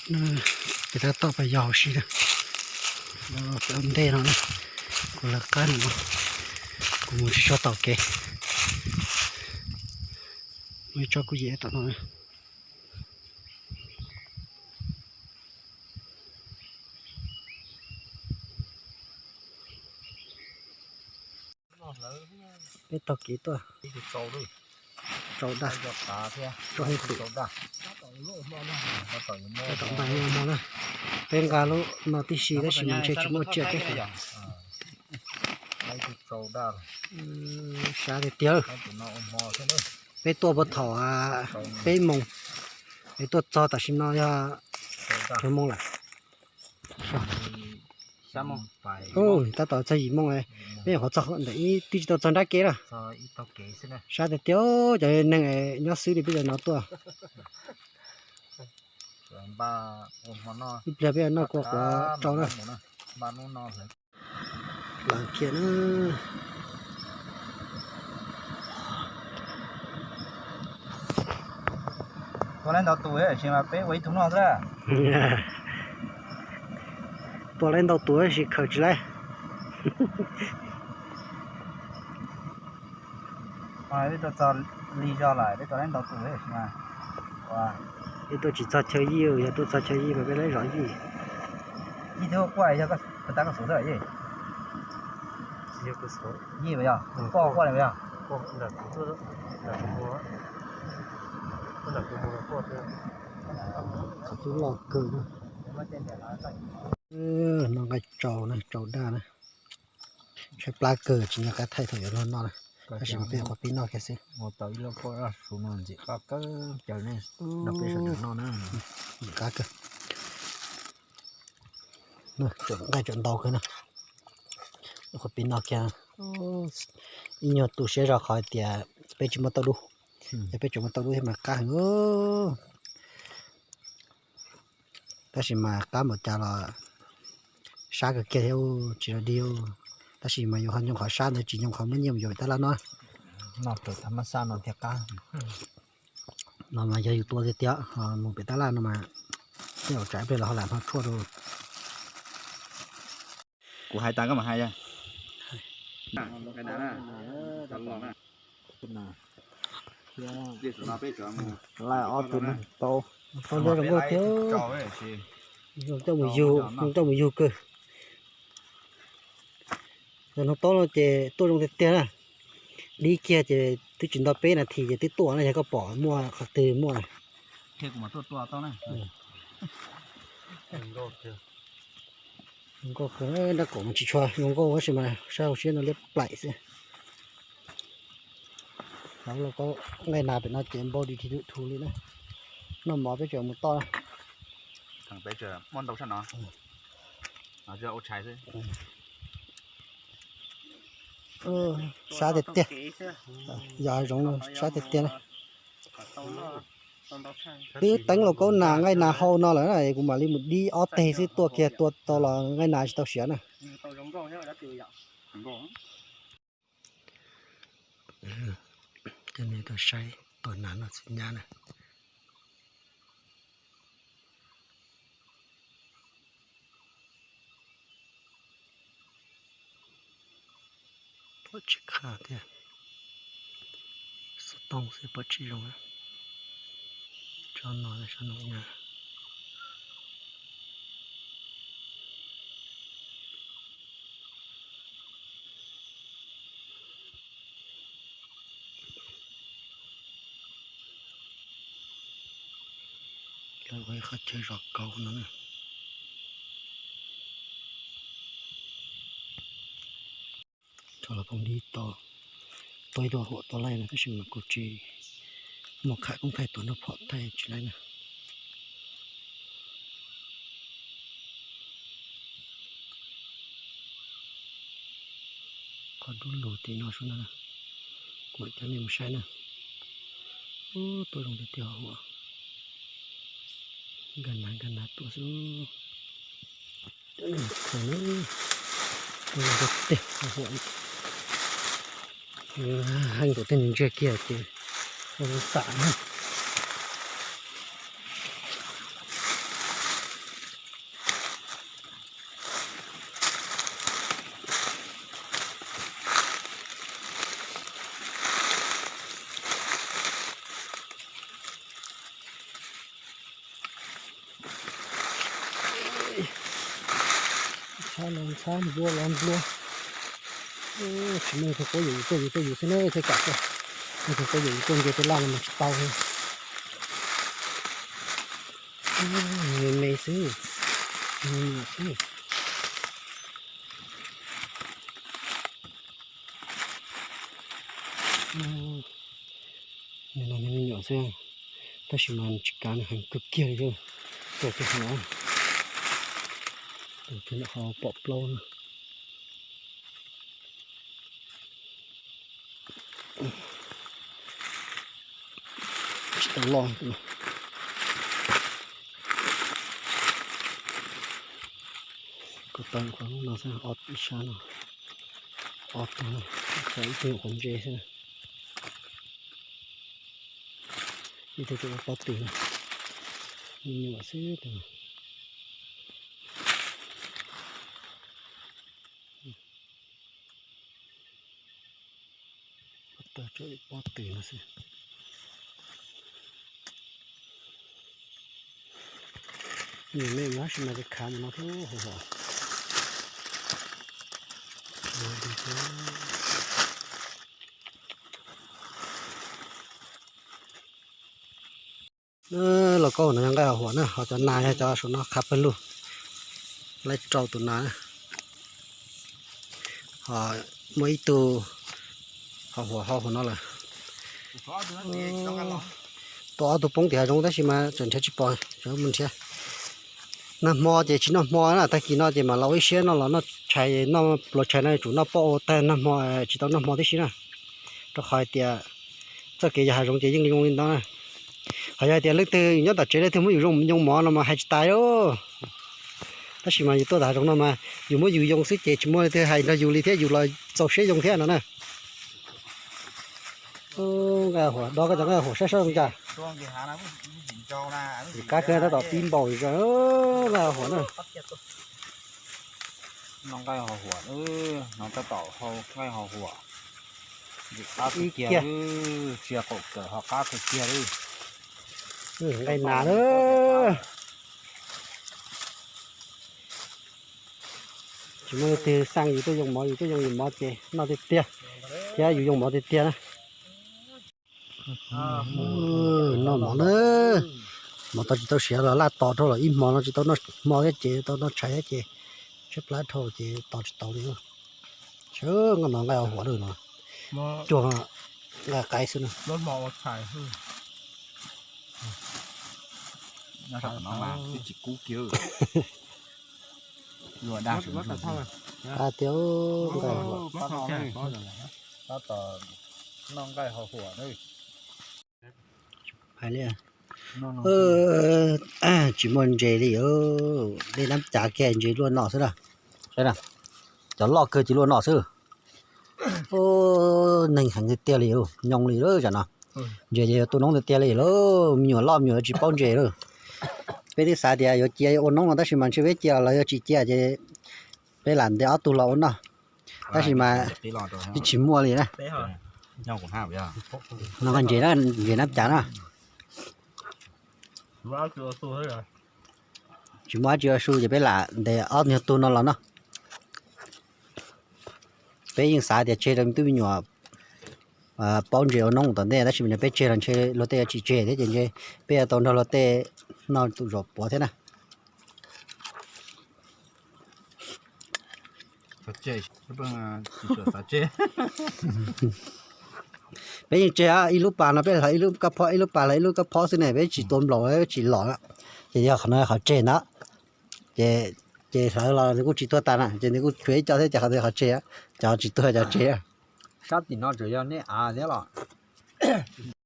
Ces tab tom pais yos hauv si na, pem ntej no na, kuv lawv qab no, kuv mus tsis tshua taus kev, muaj ib tsob kuj yem tom no. Peb taug kev tuaj, tsau daj, tsau hwj tus, tab tom npaj ua hmo na. Peb nqa lub no tib si tab sis mas ntshe tsis muaj tsiaj peb haus. Sab tiag tiag. Peb tuaj puag thaum peb moos, es tuaj txog tam sim no yog cuaj moos lawm. Tab tom txog yim moos, peb nyuam qhuav txog ntawm ib, twb tsis tau txog nrab kev na. Sab tiag tiag, cov neeg nyob xwb li peb cov no tuaj. Ib pliag peb noj kua quav tsau na. Lawv kiag na. Tua laib ntau tus tab sis mas peb ua ib tug noj xwb. Tua laib ntau tus tab sis khaws tsis laib. Peb tuaj txog lig zog lawm, peb tua laib ntau tus tab sis mas peb tuaj tsis txog chaw yij, yog tuaj txog chaw yij mas peb laib zov yij. Yij twb quaj yog koj tab koj xuv xwb yij. Yij yog koj quaj li yog. Qhov cub loj kawg. No nqaij tsau na, tsau daj na. Tshaib plab kawg tsis nco qab thaij thaum yuav luag noj na, tab sis mas peb qhuav pib noj kiag xwb. Ntxim qab kawg. Nqaij tsau ntau kawg na. Qhuav pib noj kiag. Ib nyuag tu siab zog qhov hais tias peb tsis muaj tauj dub, yog peb tsuas muaj tauj dub thiab mas qab heev. Tab sis mas qab npaum cas los sab kawg kiag thiab, tsis los dig. Tab sis mas yus ho nyoo qhov sab ntawd tsis nyoo qhov muab nyiaj mus yuav pem tab laj no. No mas yog yus tua tiag tiag, mus pem tab laj no mas tej zaum tsam ib pliag los ho lam hno tshuaj rau. Kuv hais tas koj mam hais. Laij ob tug neeg tau, tau zoo nkauj thiab, zoo coj mus yug, zoo coj mus yug kawg. Yog hno taub no ces tuaj zoo tiag tiag na. Dib kiag ces twb tsis nto peb nas this ces twb tuaj na, yog koj pom muaj qhov twg muaj. Zoo nkauj kawg, nrab qaum mas tsis tshua zoo nkauj tab sis mas saib hauv siab no liab plaim xwb. Hauv lauj kaub nqaij nas pem no ces npau dis dhi lwm thus li na. Noj mov peb tseem mus toj na. Sab tiag tiag, yog zoov sab tiag tiag na. Twb teeb lauj kaub nas nqaij nas hau no lawm na, kuv mam li mus dib ob teg xwb, tuaj kiag tua tau los nqaij nas tsis tau siav na. Coj nej tuaj saib tua nas noj txiv nyab na. Pom tsis khaj thiab, xov tooj xwb pom tsis zoo. Tsob no tsob no na. Lawv ua ib qhov chaw zov kauv no na. Tso los phooj ywg, tua ib tug huam tua laij no tab sis mas kuv tsis muaj kham koob thaij tua nrog phom thaij tsis laib na. Qhov dub lug tim no sub no, kuv mam coj nej mus saib na. Ub, tuaj zoo tiag tiag huam. Nkag nav nkag nav tuaj xwb. Cov neeg khaws na, tuaj zoo tiag tiag huam. Heej tus tej nws ntsiag kiag ces ua zoo xam na. Ntxhab los ntxhab, nplua los nplua. Tsis muaj leej twg quab yuam yus tuaj, yus tuaj yus xwb na thiaj kam tuaj. Leej twg quab yuam yus tuaj nce tej laj no mas tsis tau li. Me me xwb, me nyuam xwb. Nws no me nyuam xwb, tab sis mas tsis kav, nws heev kawg kiag li. Tuaj kiag qhov no, tuaj kiag ntawm qhov pom plaub na. Tsis tau loj. Kuv tau qhov no xwb, ob ib sab no, ob tug, ib tug nyuam qhuav ntse xwb. Ib tug tseem pob tw, me nyuam xwb tus. Pob tw no xwb. Nws me tab sis mas khav mus no thiab hauv hauv. Lauj kaub no yog nqaij hauv huam na, ho cov nas yog cov saum no qhav pawg lug, laib rau tus nas na. Ho muaj ib tug hauv huam hauv no lawm. Tua ob tug poob tim hav zoov tab sis mas tseem nrhiav tsis pom, tseem mus nrhiav. Nag hmo ces tsis noj hmo na, tag kis no ces mam los ua ib siab noj los noj tshais, noj pluas tshais no yuav tsum noj pauj ua tag nag hmo, tsis tau noj hmo tib si na. Rau qhov hais tias txoj kev yos hav zoov ces yeej zoo li ntawd na. Ho yog hais tias leej twg nyob tom tsev leej twg muab yus zoo yoo mov no mas hais tsis tas li. Tab sis mas yus tuaj tom hav zoov no mas yus muab yus yoo xwb ces tsis muaj leej twg hais nrog yus li thiab, yus los txaus siab yoo thiab no na. Nqaij huam, do koj cov nqaij huam saib saib zoo cas. Qab kiag tab tom pib npaum zog nqaij huam na. Noj nqaij hauv huam, no tab tom hau nqaij hauv huam. Ntxim qab kawg kiag, tsis yog qaum kawm ho qab kawg kiag li. Nqaij nas na. Tsis muaj leej twg xaj yus tuaj yoo mov, yus tuaj yoo yus mov ces noj tiag tiag, thiab yus yoo mov tiag tiag na. Noj mov na, mov tau tsis tau siav los laj tos dhau los ib hmo no tsis tau noj hmo thiab ces tau noj tshais thiab ces tshaib plab dhau ces tos tsis tau li. Sawv nqaij no nqaij hauv huam lawm no, cuag nqaij qaib xwb na. Qab tiag nqaij huam. Hais li, tsis muaj ntses li, dej nab cav kiag ntses luaj no xwb na. Cov loj kawg ces luaj no xwb. Neeg heev tiag tiag li, nyoos li lawm tsam no. Ntses ces yuav tu noob tiag tiag li lawm, me nyuam loj me nyuam tsis paub ntses lawm. Peb twb xav tias yuav cia ua noob no tab sis mas ntshe peb cia los yuav tsis cia ces peb lam ntes ob tug los ua noj. Tab sis mas tsis muaj li na. No ntses, ntses nab cav na. Tsis muaj dab tsi ua su ces peb lam ntes ob nyuag tug no los noj. Peb yeej xav tias tseg rau me tub me nyuam paub ntses ua noob tom ntej tab sis mas peb tseg los ntshe luag tej yuav tsis tseg thiab ces ntshe peb yuav tau nrog luag tej noj tus zaum puav thiab na. Peb yeej tseg ib lub pas no peb hlawv ib lub kab phob, ib lub pas hlawv ib lub kab phob xwb ne, peb tsis tua nplaum, peb tsis lom. Ces yog qhov no qhov tseg ntawd, ces hlawv los nws kuj tsis tuag tas na, ces nws kuj tshuav ib co thiab ces qhov ntawd qhov tseg, cov tsis tuag cov tseg. Sab tim no tseem yog nej av thiab los?